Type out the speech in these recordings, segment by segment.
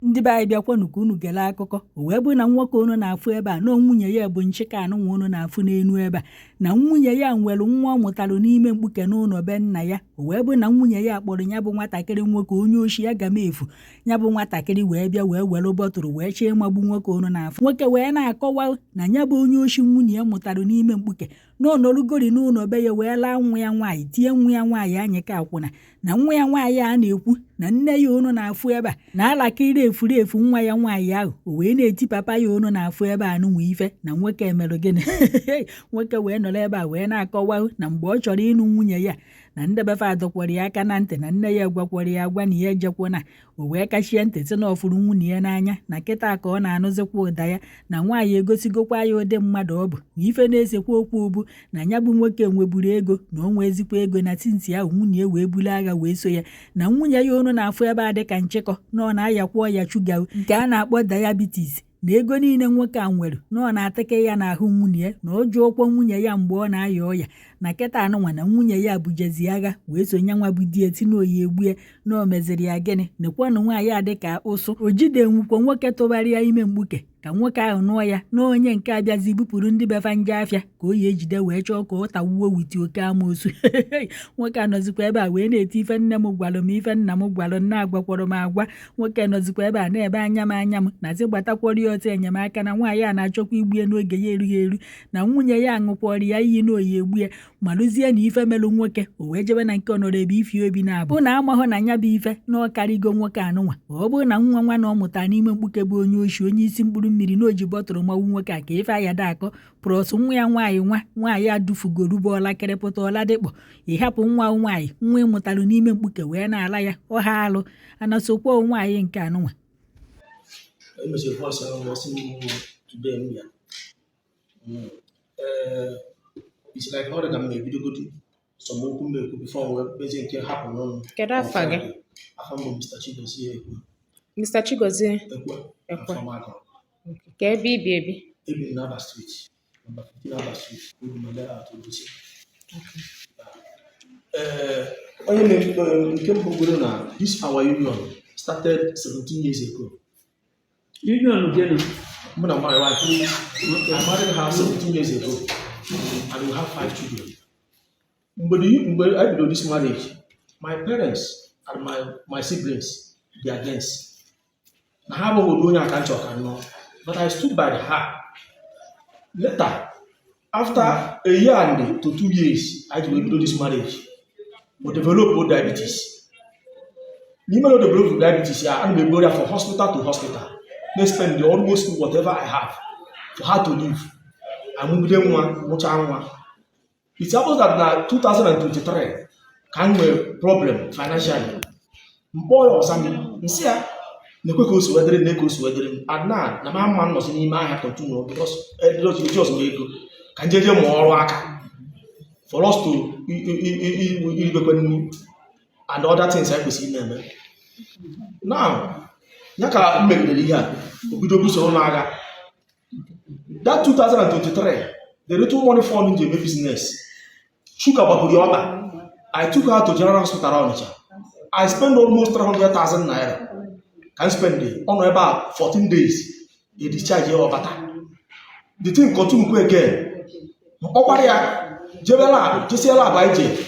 Ndị be anyị, bịakwanụ ka unu gele akụkọ. O wee bụrụ na nwoke unu na-afụ ebe a na nwunye ya bụ nchịka anụnwa unu na-afụ n'enu ebe a, na nwunye ya nwere nwa ọ mụtara n'ime mkpuke n'ụlọ be nna ya. O wee bụrụ na nwunye ya kpọrọ ya bụ nwatakịrị nwoke onye oshi agamefu. Ya bụ nwatakịrị wee bịa wee were bottle wee chọọ ịmagbu nwoke unu na-afụ. Nwoke wee na-akọwa na ya bụ onye oshi nwunye ya mụtara n'ime mkpuke na ọnọrugori n'ụlọ be ya wee laa nwa ya nwaanyị, tie nwa ya nwaanyị anyị ka akwụna, na nwa ya nwaanyị a na-ekwu na nne ya unu na-afụ ebe a na alakịrị efuru efu nwa ya nwaanyị ahụ. O wee na-eti papa ya unu na-afụ ebe a nụnwa ife na nwoke emerụ gịnị. Nwoke wee nọrọ ebe a wee na-akọwa na mgbe ọ chọrọ ịnụ nwunye ya, na ndị befe adọkwara ya aka na ntị, na nne ya gwakwara ya agwa na ya ejekwana. O wee kachie ntị, sị na ọ fụrụ nwunye ya n'anya, na kịta ka ọ na-anụzikwa ụda ya, na nwaanyị egosigokwa ya ụdị mmadụ ọ bụ, na ife na-esekwa okwu bụ na ya bụ nwoke nweburu ego, na o nwezikwa ego, na since ahụ nwunye ya wee buru agha wee so ya, na nwunye ya unu na-afụ ebe a dịka nchịkọ, na ọ na-ayakwa ọya sugar nke a na-akpọ diabetes, na ego niile nwoke a nwere na ọ na-atịke ya n'ahụ nwunye ya, na ọ jụọkwa nwunye ya mgbe ọ na-aya ọya, na kịta anụnwa na nwunye ya bujezi agha wee so nya nwa bụ di eti na oyi egbue, na o meziri ya gịnị. Nekwanụ nwaanyị a dịka ụsụ o jide nwukwo nwoke tụbara ya ime mkpuke ka nwoke ahụ nụọ ya, na onye nke abịazi bupụrụ ndị befa nje afịa ka o yi ejide wee chọọ ka ọ tawuo with oke amoosu. Nwoke anọzikwa ebe a wee na-eti ife nne m gwalụ m, ife nna m gwalụ, nna agwakwọrọ m agwa. Nwoke nọzikwa ebe a na-ebe anya m anya m na sị gbatakwọrọ ya ọtọ enyemaka, na nwaanyị a na-achọkwa igbu ya n'oge ya erughị eru, na nwunye ya ṅụkwọrọ ya iyi na oyi egbu ya. Malụzie na ife melụ nwoke, o wee jebe na nke ọnọrọ ebe ifi obi na-abụ na amahụ na nya bụ ife na ọ karịgo nwoke anụnwa. Ọ bụrụ na nwa nwa na ọ mụtara n'ime mkpuke bụ onye oshi, onye isi mkpụrụ mmiri, na o ji bottle mawu nwoke a ka ife ayada akọ plus nwa ya nwaanyị, nwa nwaanyị a dufugoro bụ ọlakịrịpụta ọladịkpọ, ịhapụ nwa nwaanyị, nwa ịmụtalụ n'ime mkpuke, wee na-ala ya ọha alụ anasokwa nwaanyị nke anụnwa. Emechiri voice ahụ, ọ sị m today m bịa. Ee, it's like ọ dị ka m na-ebidogodi some okwu m ekwu before m wee mezie nke hapụ n'ọnụ. Kedu afa gị? Afa m bụ Mr. Chigozie Ekwe. Mr. Chigozie Ekwe. Ekwe. Afọmakọ. Ka ebe ibi ebi? Ebi m n'Aba Street, number 15 Aba Street, Obi Layout, Obosi. Ee, onye na nke mbụ bụrụ na this our union started 17 years ago. Union gịnị? Mụ na my wife, I married her 17 years ago and we have five children. Mgbe I bidoro this marriage, my parents and my siblings dey against, na ha abụghị ụdị onye aka nchọ ka nnọọ, but I stood by her. Later, after a year and to 2 years I ji wee bido this marriage, o develop diabetes. N'ime na o develop diabetes ya, ana m ebu ya from hospital to hospital, na-spend almost whatever I have for her to live. Amụgide nwa, mụchaa nwa. It happens that na 2023 ka m nwere problem financially. Mkpọ ya ọza m, nsị ya na-ekwe ka o si wedịrị m, na ka o si wedịrị m, and na m ama nnọzi n'ime ahịa continue because eji ọzọ m ego ka m jeje mụọ ọrụ aka for us to iribekwe nri and other things anyị kwesịrị na-eme. Now, ya ka m megidere ihe a, o bido buso ụlọ agha. That 2023, the little money fund ji eme business, sugar gbapụrụ ya ọkpa. I took her to General Hospital Onitsha. I spend almost 300,000 naira ka m spend. Ọ nọ ebe a 14 days, e discharge ya, ọbata. The thing continue kwe again. Mkpọkwara ya jebe lab, jesie lab, anyị je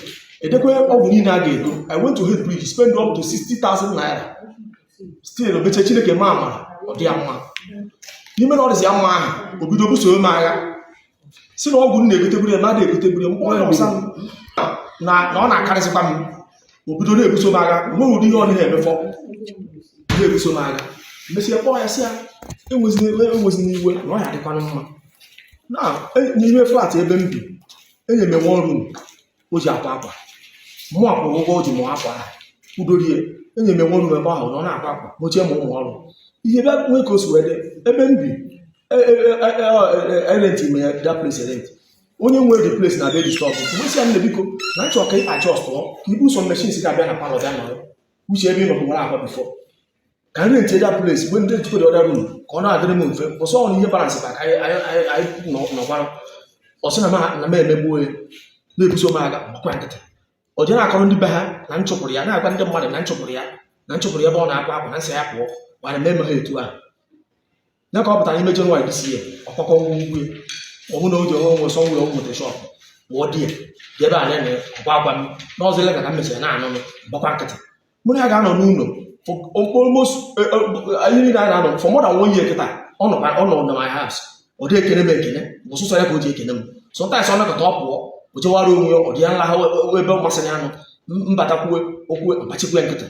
edekwe ọgwụ niile a ga-ego. I went to Head Bridge, spend up to 60,000 naira. Still omeche Chineke ma amara, ọ dị ya mma. N'ime na ọ dịzi ya mma ahụ, o bido buso m agha, si na ọgwụ m na-egoteburu ya, mmadụ egoteburu ya. Mkpọ ya ọsa m na ọ na-akarịsịkwa m. O bido na-ebuso m agha, o nweghị ụdị ihe ọ naghị emefọ na-ebuso m agha. Mesịa kpọọ ya, sị ya enwezina iwe, na ọ ya adịkwanụ mma. Na n'ime flat ebe m bi, enye m one room o ji akwa akwa. Mụ akwụrụ ụgwọ o ji mụọ akwa ahụ kwudorie. Enye m one room ebe ahụ na ọ na-akwa akwa, mochie m ụmụ ọrụ ihe bịa nwee ka o si wee dị. Ebe m bi, rent m ya, that place rent. Onye nwe the place na-abịa disturb. Mgbe si ya, nne, biko, na nchọ ka ị adjust ọ ka ibu some machines ga-abịa na parlour bịa nọrọ uche ebe ị nọ nwere akwa before ka m rent that place mgbe ndị ejikọ the other room ka ọ na-adịrị m mfe ọsọ. Ọ na ihe balance ka anyị nọkwara. Ọ sị na m emegbuo ya, na-ebuso m agha, gbakwa nkịtị. Ọ jee na-akọrọ ndị be ha na m chụpụrụ ya, na-agwa ndị mmadụ na m chụpụrụ ya, na m chụpụrụ ya ebe ọ na-akwa akwa, na nsị ya pụọ. Mana m emeghị etu ahụ. Ya ka ọ pụtara n'ime Jenụwarị this year, ọkpọkọ ngwugwu ya, ọ bụ na o ji onwe onwe sọ nwere o nweta shop pụọ di ya dị ebe a na-ene gwa agwa m n'ọzọ ele ka m mechara na-anụnụ gbakwa nkịtị. Mụ na ya ga-anọ n'ụlọ for almost ihe niile anyị na-anọ for more than one year kịta. Ọ nọ na my house, ọ dị ekene m ekene bụ sụsọ ya ka o ji ekene m. Sometimes ọ nakọta, ọ pụọ, o jewara onwe ya, ọ dị ya nla ebe ọ masịrị ya nọ mbatakwuwe okwu mbachikwe nkịtị.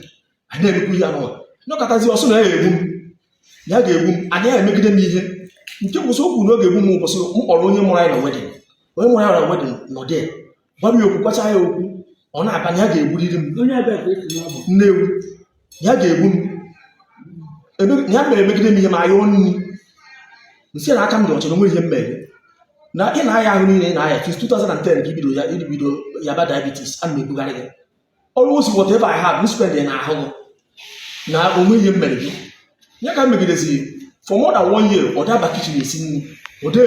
Anyị na-emekwu ihe anụnwa nọkọtazi, ọsọ na ya ga-egbu m, ya ga-egbu m, adịghị emegide m ihe nke bụ okwu na ọ ga-egbu m. Ụbọchị m kpọrọ onye mụrụ anyị na wedding, onye mụrụ anyị na wedding nọ dị gwa m ya okwu, gwacha ya okwu, ọ na-aba na ya ga-egburiri m. Onye ebe ka esi n'ọbụ? Nnewi. Ya ga-egbu m. Ya mere emegide m ihe ma ayọọ nri nsị na aka m dị ọcha na onwe ihe m mere na ị na-aya ahụ niile ị na-aya since 2010 ka ibido ya ibido yaba diabetes. Ana m ebugharị gị almost whatever I have m spend ya n'ahụ gị na onwe ihe m mere gị. Ya ka m megidezi for more than one year, ọ daba kitchen esi nri, ọ dị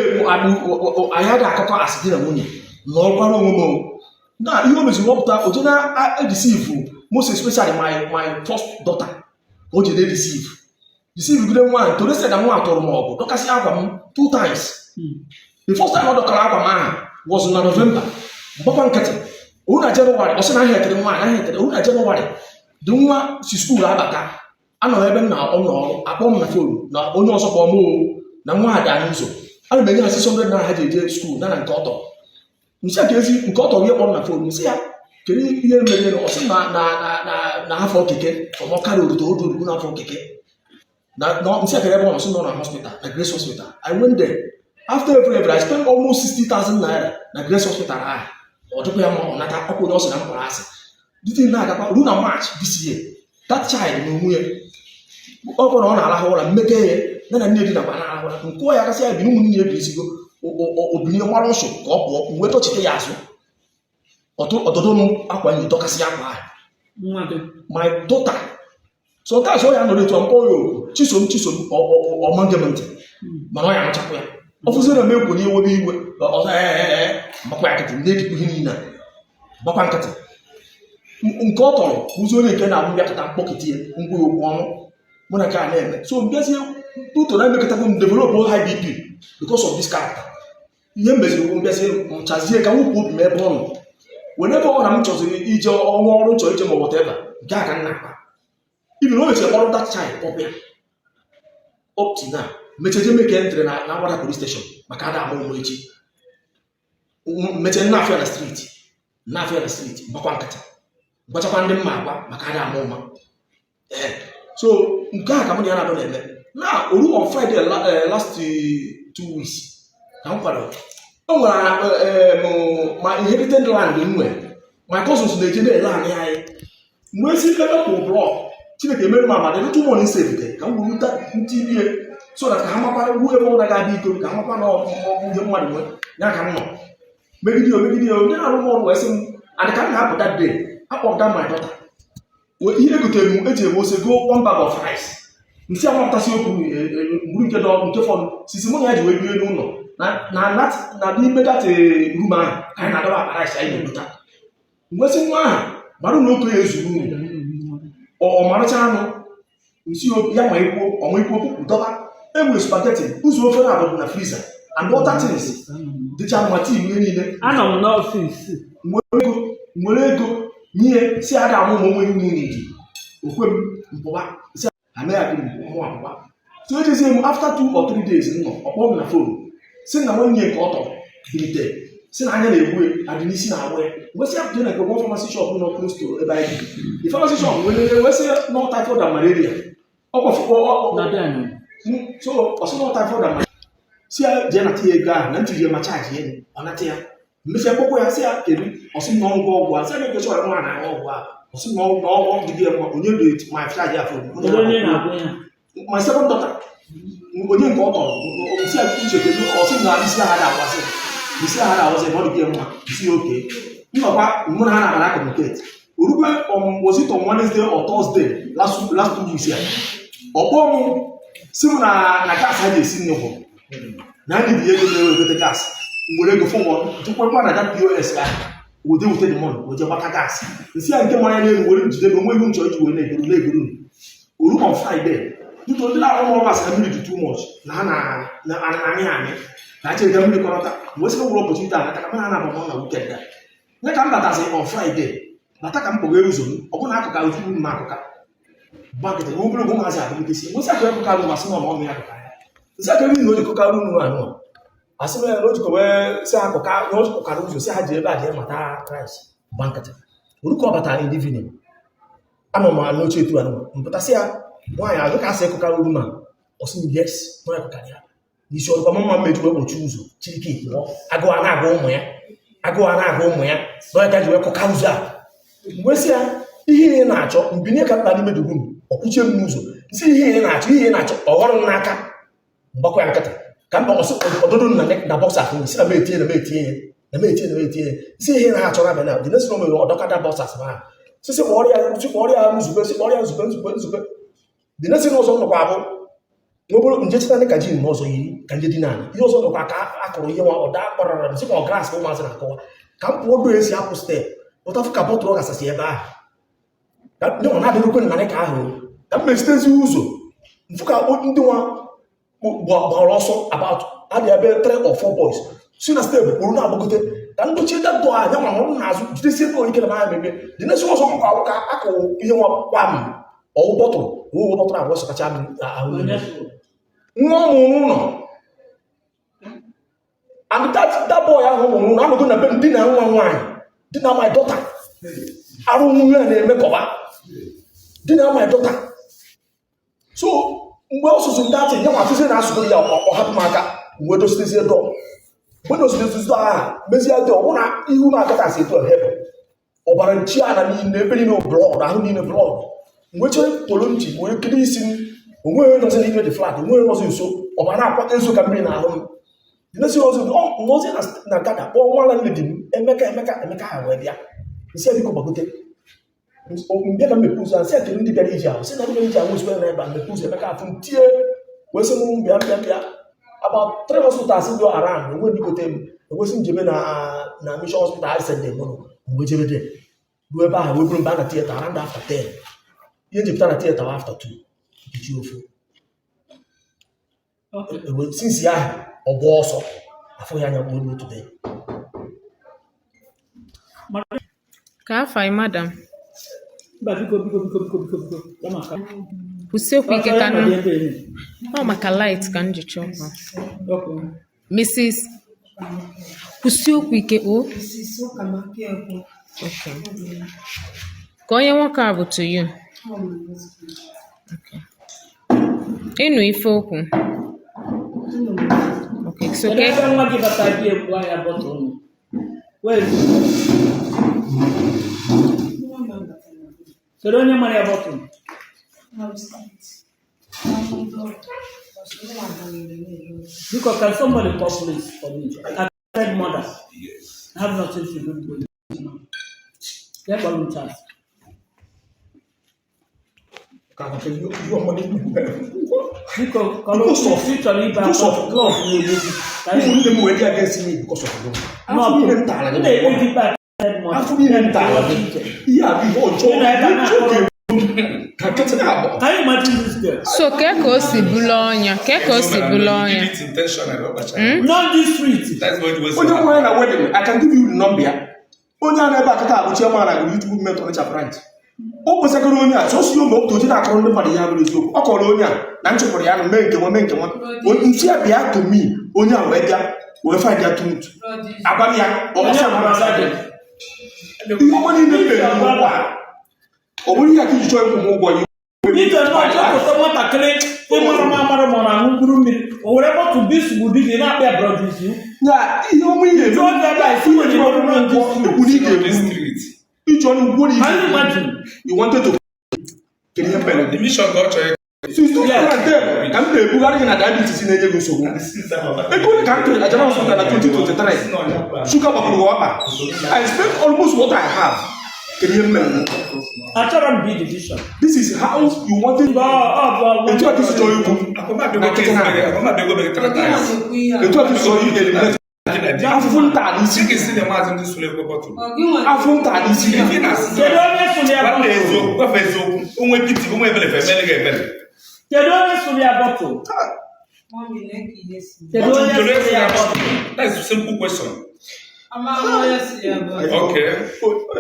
anyị adịghị akọkọ asị di na nwunye na ọkwara onwe m o. Na ihe o meziri wọpụta oje na edeceive, most especially my first daughter, ka o ji na edeceive deceive gide nwaanyị toro sị na nwa tụrụ m ọgụ, dọkasị akwa m two times. The first time ọ dọkara akwa m ahụ was na November. Mgbakwa nkịtị oru na Jenụwarị, ọ sị na ahịa etere nwaanyị, ahịa etere oru na Jenụwarị dị. Nwa si school abata, anọ m ebe m na ụlọ ọrụ, akpọ m na phone na onye ọzọ kpọọ m o na nwa ha daa n'ụzọ. Ana m enye ha 600 naira ha ji eje school na na nke ọtọ nsị a ka ezi nke ọtọ ihe kpọrọ na phone. Nsị ya kedu ihe mere? Ọ sị na afọ keke from Ọkara Oruto odu orugo n'afọ keke na nsị a kere ebe ọ nọ, sị nọ na hospital, na Grace Hospital. I went there after every I spent almost 60,000 naira na Grace Hospital ahụ. Ọ dịkwa ya mma, ọ nata ọkwa onye ọ sị na m kpọrọ asị dịtị na-agakwa ruo na March this year. That child na onwe ya, ọ bụrụ na ọ na-arahụ ụra, mmeke ya ya na nne dinakwa na-arahụ ụra, nkụọ ya kasị ya bi ụmụnne ya ebirisigo, obinie gbara ọsọ ka ọ pụọ, wee tọchite ya azụ, ọdọdọ m akwa nyi, dọkasị akwa ahụ. Nwa gị? My daughter. Sometimes ọ ya nọrọ etu a, mkpọ ya oku, "Chisom, Chisom," ọma nge m ntị, mana ọ ya anụchakwa ya. Ọ fụziri na m ekwu na iwebe iwe ọzọ, ee, mgbakwa ya nkịtị na-edikwu ihe niile a, gbakwa nkịtị. Nke ọ tọrọ bụzi onye nke na-abụ mbịakọta mkpọkịtị ya ngwa ya okwu ọnụ mụ na nke a na-eme. So mbịazie tuto na emekọtago m develop high BP because of this character. Ihe m meziri bụ mbịazie nchazie ka m wụpụ obi m ebe ọ nọ. Whenever ọ na m chọziri ije ọnwa ọrụ, chọrọ ije ma whatever, nke a ka m na-akpa ibi na o mechara kpọrọ that child kpọpụ ya. Up to now, mecheje make entry na Awada police station maka ada ama ụmụ echi, mechie nnafịa na street, nnafịa na street, gbakwa nkịtị, gbachakwa ndị mma agwa maka ada ama ụma. Ee, so nke a ka mụ na ya na-abụ na-eme na oru on Friday last 2 weeks ka m kwado. O nwere ma inherited land m nwere, my cousins na-eje na-ele anị anyị. Mgbe esi ebe kwụ block, Chineke mere m amada little money saved ka m gwuru nti ihe so that ka ha makwa ruo ebe ọ ga-abịa iko, ka ha makwa na ihe mmadụ nwe ya ka m nọ megide ya, megide ya. Onye na-arụ m ọrụ wee sị m adị ka m na-apụ that day, akpọpụta my daughter. Ihe egotere m eji eme ose, go one bag of rice, nsị amapụtasị okwu mgburu nke dọ nke fọdụ sisi mụ na ya ji wee bie n'ụlọ na n'ime that room ahụ ka anyị na-adọba akpa rice anyị na-edota. Mgbe sị nwa ahụ mara na oke ya ezuru uru, ọ maracha anụ nsị ya ma ikwuo ọma ikwuo pụpụ dọba. Enwere spaghetti ụzọ ofe na abụọ na freezer and other things dịcha mma, tii, ihe niile. Anọ m n'ọfịs. Nwere ego, nwere ego nye si ada amụ ụmụ onwe ihe niile okwe m mpụba si ame ya mụ apụba. So ejezie m after 2 or 3 days m nọ, ọkpọ m na phone si na nwanne nke ọ tọrọ bilite, si na anya na-egbu ya, adị n'isi na-awụ ya. Mgbe si apụta na nke one pharmacy shop nọ close to ebe anyị bi, the pharmacy shop wee wee sị no typhoid and malaria ọkwa. Na den. So ọsị no typhoid and malaria, si ya jee nata ya ego ahụ na ntiri ya ma charge ya, ọ nata ya. Mmesịa kpọkwa ya, sị ya kedu, ọsị na ọgwụ ọgwụ a, sị ya na chọrọ nwa na ọgwụ a, ọsị na ọgwụ na ọgwụ dị ya mma. Onye dị my charge ya phone. Kedu onye na-agwa ya? My second daughter, onye nke ọ tọrọ. Nsị ya uche kedu, ọsị na isi agha na-awasị, isi agha na-awasị na ọ dị ya mma. Isi ya oke nnọkwa mụ na ha na-abara communicate orukwe on, was it on Wednesday or Thursday last 2 weeks ya, ọkpọ m si m na gas a ji esi nri gwụrụ, na anyị dị ego na-ewe egote gas. Nwere ego forward tụkwakwa na that POS ahụ, wete wete the money, wete gbata gas. Nsị ya nke mara n'elu were njide na onwe ihu m chọrọ iji wee na-egoro na-egoro oru. On Friday Due to ndị na-arụ ọrụ masị na mmiri dị too much na ha na-amị amị na achere ka mmiri kọrọta mgbe sị nwere opportunity anata ka mana na-abụ na weekend a nye ka m batasị on Friday bata ka m kpọghere ụzọ m ọ bụrụ na akụka otu m akụka gbakịta nwa obere oge ụmụazị abụgidesi nwesị akụ ekụka arụ masị na ọmụ ya akụka ya nsị aka ebe na o jikọka arụ unu anụ asị m ya na o jikọ wee sị akụka na o jikọkara ụzọ sị ha ji ebe a jee mata rice. Gba nkịtị oru ka ọ batara in the evening, anọ m n'oche etu anụ mpụtasị ya nwaanyị azụ ka asị ekụkara uru ma ọ sị m yes nwaanyị akụkara ya n'isi ọdụkwa mma mmeji wee kpochi ụzọ chirike pụọ agụụ a na-agụ ụmụ ya agụụ a na-agụ ụmụ ya na onye ka ji wee kụka ụzọ a mgbe sị ya ihe ị na-achọ mbinye ka mkpa n'ime dugum ọkwụchie m n'ụzọ nsị ihe ị na-achọ ihe ị na-achọ ọ ghọrọ m n'aka mgbakwa ya nkịtị ka mba ọsị ọdụdụ na na box ahụ si na m etinye na m etinye ya na m etinye na m etinye ya si ihe na-achọ na abịa na the next moment ọdọkada boxers ma sị sị kpọrọ ya sị kpọrọ ya nzube sị kpọrọ ya nzube nzube nzube the next thing ọzọ nọkwa abụ n'obere nje cheta dị ka ji na ọzọ yiri ka nje dị naanị ihe ọzọ nọkwa ka akụrụ ihe nwa ọda kpọrọrọ m sị ka ọ grass ka ụmụazị na-akọwa ka m pụọ do esi apụ step pụtafụ ka bottle gasasị ebe ahụ ka ndị nwa na-adịrịkwe na ka ahụ ka m mezitezi ụzọ mfụ ka ndị nwa gbara ọsọ about adị ebe three or four boys si na step kwuru na-agbagote ka ndochie that door anya nwa ọrụ n'azụ jidesie ebe ike na manya mebe dị nesi ọzọ mkwa awụ ka akụ ihe nwa kwam ọwụ bottle owu bottle abụọ sọkacha m ahụ niile nwa ọ mụrụ n'ụlọ and that boy ahụ mụrụ n'ụlọ anọgo na be m di na nwa nwaanyị di na my daughter arụ nwunye a na-eme kọba di na my daughter. So mgbe ọ sụsụ ndị atị ya nwa afụzie na asụgoro ya ọ hapụ m aka wee dositezie door mgbe dositezie door ahụ mezie door ọ bụrụ na ihu m akata asị etu hepụ ọbara nchi ala niile ebe niile blood ahụ niile blood mgbe chere tolo ntị wee kiri isi m onweghị nọzi n'ime the flat onweghị nọzi nso ọbara na-akwa ezo ka mmiri na ahụ m nesi ọzọ nọzi na gada kpọọ nwa landlady m Emeka Emeka Emeka ha wee bịa nsị ya biko gbagote mbịa ka m mepe ụzọ nsị ya kedu ndị bịara ije ahụ sị na ndị bịara ije ahụ ozugbo na ebe a mepe ụzọ Emeka afụ m tie wee sị m bịa bịa bịa about three hospitals dị around onwe ndị gote m enwesị m jebe na mission hospital I send them mgbe jebe de ruo ebe ahụ wee buru mba na theatre around after 10 ihe njepụta na theatre after 2 nkechi ofu ewe since ahụ ọ gba ọsọ afọ ya anya gbuo today. Ka afa ị, madam? Mba, biko biko biko biko biko biko ya maka Kwụsị okwu ike ka nụ. Ọ maka light ka m ji chọọ. Okay. Mrs. Kwụsị okwu ike o. Okay. Ka onye nwoke a bụ to you. Okay. Ịnụ ife okwu. Okay, so Kedu ke ebe nwa gị bata gị ekwu ahịa bottle nọ? Where is it? Kedu onye mara ya bottle? Biko, can somebody call police for me? I said mother. Yes. I have nothing to do with police now. Get kpọrọ m Charles. Ka maka ihe ihe ọma na-ekwu. Biko, kọrọ Because of- ị chọrọ ịba because of- love na-egbu gị. Ka anyị ụmụnne m wee dị against me because of you. No, Afọ niile m tara ị gị na-ekpe n'ụwa. gị back said mother. Afọ niile m tara gị. Ihe a bụ ihe ọjọọ. Ị na-ebe a Ihe ọjọọ ga-egbu ka nkịtị na-abụ. Can you imagine this girl? So ke ka o si bụlụ ọnya? Ke ka o si bụlụ He ọnya? did it intentionally, ọ kpachara. Not this street. That's what it was. Onye nwere na wedding, I can give you the number ya. Onye a na-ebe akịta abụ chairman na youth movement Onitsha branch. O kwesịrị onye a sọsọ ihe oge oji na-akọrọ ndị mmadụ ihe abụrụ eziokwu. Ọ kọrọ onye a na nchụpụrụ ya na mee nke nwa mee nke nwa. Nsị ya bịa to me, onye a wee bịa wee find ya truth. Agwa m ya, ọ ọsọ m na ihe ọma niile mere n'ụwa. Ọ bụrụ ihe a ka iji chọọ ịkwụ m ụgwọ ya. Ije nọ chọpụta nwatakịrị ịmara m amara ma ọ na-aṅụ mkpụrụ mmiri o were bottle bisugbu di gị na-akpịa brother isi. Ya ihe ọma ihe eme. Jụọ gị ebe a isi nwere Ihe ọma ụgwọ ikwu na ị On the ga-egbu. street. Iji ọnụ ugwo na Can you ị imagine? you wanted to kedu ihe mere The mission ka ọ chọrọ since 2010 ka m na-ebugharị gị na diabetes na-enye gị nsogbu ego ole ka m tụrụ na General Hospital na 2023 shuga gbapụrụ gị ọkpa. I spent almost what I have. Kedu ihe m mere? Achọrọ m B division. This is how you wanted Ọ ọ bụ etu a ka isi chọrọ ikwu na nkịtị na etu a ka isi chọrọ eliminate afụfụ nta n'isi Ị ga-esi na maazị ndị sụrụ ekwe bottle. Afụ nta n'isi. Ife na-asị Kedu onye sụrụ ya gwa bottle? eziokwu, gwafe eziokwu. Onwe piti, onwe ebele fe emele gị ebele. Kedu onye sụrụ ya bottle? Mummy, na-eke ihe si. Kedu onye sụrụ ya bottle? That's a simple question. Ama onye si ya bụ Okay.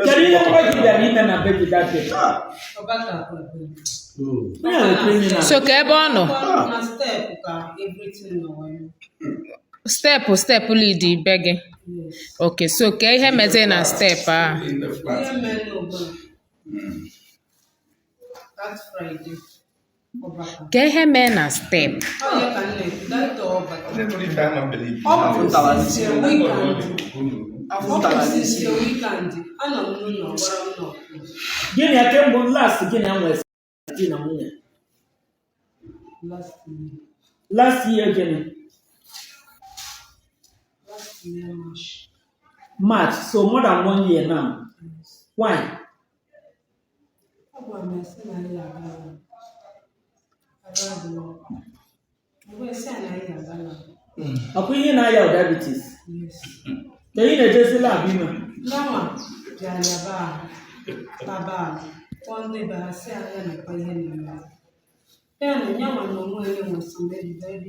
Kedu ihe nwa gị bịara ime na be gị that day? ọbata kwebe. Onye a bụ criminal. So ka ebe ọ nọ, Na step ka everything nọ wee. Step lead be gị. Yes. Okay, so ka ihe mezie na step a. In the flat. Ihe mere n'obodo. That Friday, ọbata. Ka ihe mee na step. Ọ ya ka m na-ekwu, that ọbata. Onye nwere ife ama believe. Ọ bụ since a weekend. Ọ Afọ bụ tara since n'isi. a weekend. Anọ m n'ụlọ gwara m na ọkụ. Gịnị ya kemgbe last gị na ya nwere di na nwunye? Last year. Last year gịnị? Last year March. March, so more than one year now. Yes. Why? Ọ gwara m ya sị na anyị aga na aga adịrọ. Mgbe sị na anyị aga na Ọkwa ihe na-aya diabetes. Yes. Ka ị na-ejezi lab ime. Yanwa bịara yaba ahụ, taba ahụ, kpọọ ndị be ha sị anyị nakwa ihe na-eme. Then yanwa na onwe ya nwere some diabetes.